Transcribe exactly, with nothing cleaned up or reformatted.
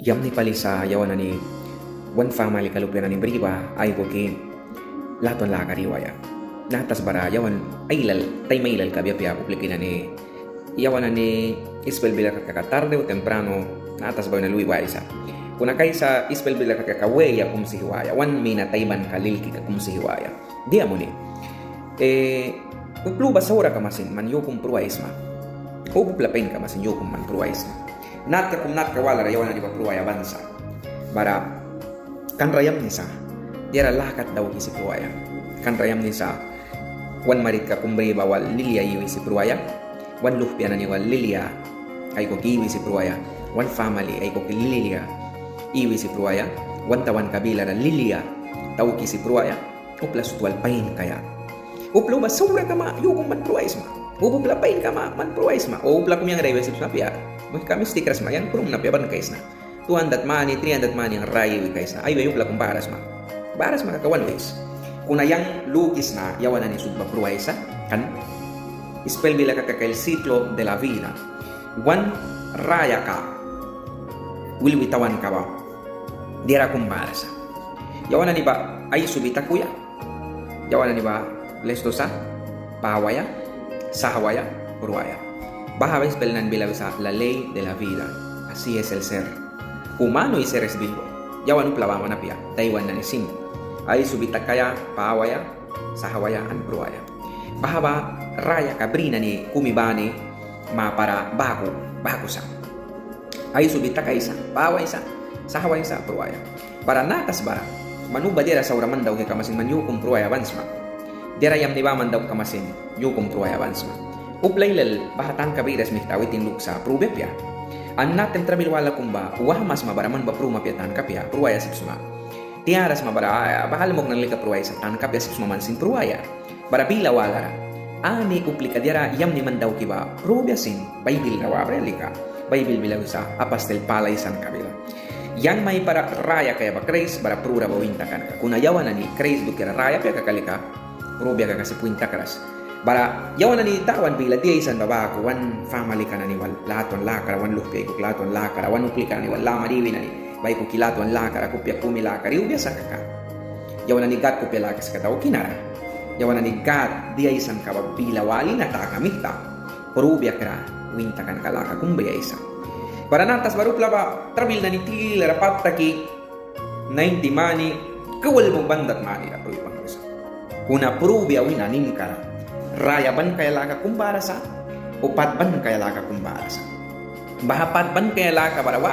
Yamni pali sa yawan nani wan famalika lupia nani bri ba aikuki latwan lakara iwaia. Naha tasbara yawan ailal, taim ailal kabia apia uplika nani, yawan nani ispel bila kat kaka tarde o temprano naha tasba wina lui waisa. Kuna kaisa ispel bila kat kaka weia kum sihwaia, wan mina taibanka lilkika kum sihwaia. Dia muni, eh, upla uba saura kama sin man yu kum pruaisma. Uba upla pain kama sin yu kum man pruaisma. Natka kum natka walara yawan nani ba pruaia ban sa. Bara kan ra yamni sa, diara lâ kat daukisi pruaia. Kan ra yamni sa, wan maritka kum bri ba wal lilia iwisi pruaia. Wan luhpia nani wal lilia aikuki iwisi pruaia. Wan famali aikuki lilia iwisi pruaia. Wan tawanka bilara lilia daukisi pruaia. Upla sut wal pain kaia. Upla uba saura kama yu kum man pruaisma. Uba upla pain kama man pruaisma. O upla kum yang ra iwi sip sma apia. Muihka mistikra sma, yang prumna apia ban kaisna. Two hundred mani, three hundred mani yang ra iwi kaisna. Ai wi upla kum bara sma. Bara sma kaka wan wis. Kuna yang lukisna yawan nani sut ba pruaisa, kan ispel bila kat kaka el ciclo de la vida. Wan rayaka wilwi tawanka ba diara kum bara sa. Yawan nani ba aisubi takuya. Yawan nani ba les dos sa, pawaia, sahwaia, pruaia. Baha ba ispel nani bila wisa la ley de la vida. Así es el ser humano y seres vivo. Yawan upla baman apia, daiwan nani sin. Aisubi takaia, pawaia, sahwaia an pruaia. Baha ba rayaka bri nani kumi bani mapara baku, baku sa. Aisubi takaisa, pawaisa, sahwaisa, pruaia. Bara naha tasbara man uba diara saura man dauki kama sin man yu kum pruaia ban sma. Diara yamni baman dauki kama sin yu kum pruaia ban sma. Upla ailal baha tanka briras mihta witin lukisa prubia apia. An naha taim trabil wala kum ba wahma sma bara man ba pruma apia tanka apia, pruaia sip sma. Tiara sma bara, ah, baha almuk nani lika pruaisa, tanka apia sip sma man sin pruaia. Bara bila walara, ani uplika diara yamni man dauki ba prubia sin Baibil ra wabia lika. Baibil bila wisa apastil Pâl aisanka bila. Yang maipara raya kaia ba Kraist bara prura ba win takanka. Kuna yawan nani Kraist dukiara raya apia kaka lika prubia kaka sip win takras. Bara yawan nani Dawan bila dia aisan ba baku, wan famalika nani wal latwan lakara, wan luhpia aikuki latwan lakara, wan uplika nani wal lamara iwi nani ba aikuki latwan lakara, kupia kumi lakara iwbia sa kaka, yawan nani Gad kupia laka sika dauki nara. Yawan nani Gad dia aisanka ba bila wali na taka mihta prubia kra win takanka laka kum briaisa. Bara naha tasbara upla ba trabil nani tilara pat taki, ninety mani, kau almuk bandat manira prui banghwisa. Kuna prubia wina ninkara raya ban kaia laka kum bara sa, o pat ban kaia laka kum bara sa. Baha pat ban kaia laka bara wal